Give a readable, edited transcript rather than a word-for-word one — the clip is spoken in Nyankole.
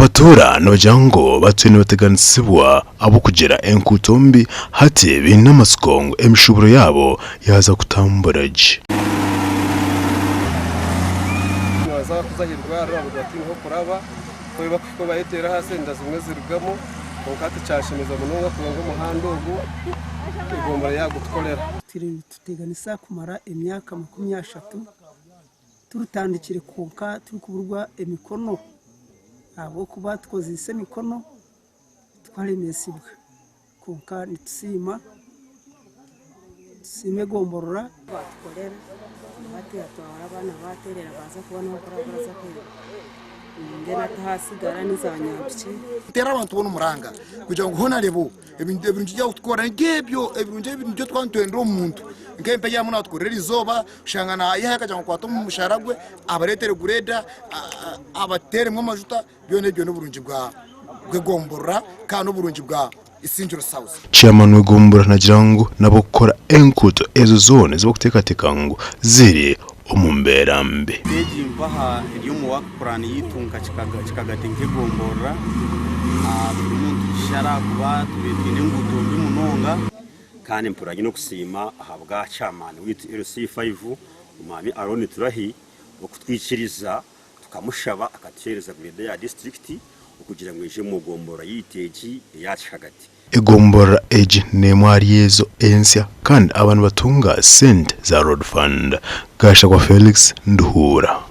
Abatuura nibagira ngu batwire nibateganisibwa ahabw'okugira enguuto mbi hati baine amatsiko ngu emishuuburo yaabo yaaza kutambura gye. Nibaza kuza aha irwariro ahabw'okugira tihaine h'okuraba, ku barikuhika obayeteera ahaasi enda zimwe zirugamu kwonka hati kyashemeza munonga kureeba ngu omuhanda ogu egombolola yaagutukorera. Turi nituteganisa kumara emyaka 30 turutandikire kwonka turikuburwa emikono ahabw'okuba tukozeise emikono twaremesibwa kwonka nitusiima tusiima egomborora. Batukorera hati yatwara abaana baterera baza kuba niho baraza kuba mbwenu hati hasigara ni za nyampiki. Nteera abantu boona omuranga kugira ngu hoona reeba ebintu ebirungi ebi arikutukora nibyo ebyo ebirungi ebi twaba nitwenda omu muntu nk'empa ei arimu naatukorera erizooba oshanga naayehayo akagira ngu akwate omu mushaara gwe abareetere gureeda abateeremu amajuta byona ebyo n'oburungi bw'egomborora kandi n'oburungi bwa Isingiro South. Chairman w'egomborora naagira ngu n'ab'okukora enguuto ezo zoona ezi barikuteekateeka ngu ziri omu mbeera mbi. Egi mpaha eri omu work plan yaitu nka Kikagati nk'egomborora. Turimu nitugishara ahakuba tubaire twine enguuto mbi munonga. Kandi mpurira nyine okusiima ahabwa chairman waitu LC5 Omwami Aaron Turahi okutwikiriza tukamushaba akatuheereza grade ya disiturikiti okugira ngu eije omu gomborora yaitu egi eya Kikagati. Egomborora egi n'emwe ahari ezo ensya kandi aba nibatunga sente za Road Fund. Gashakwa Felix, Nduhuura.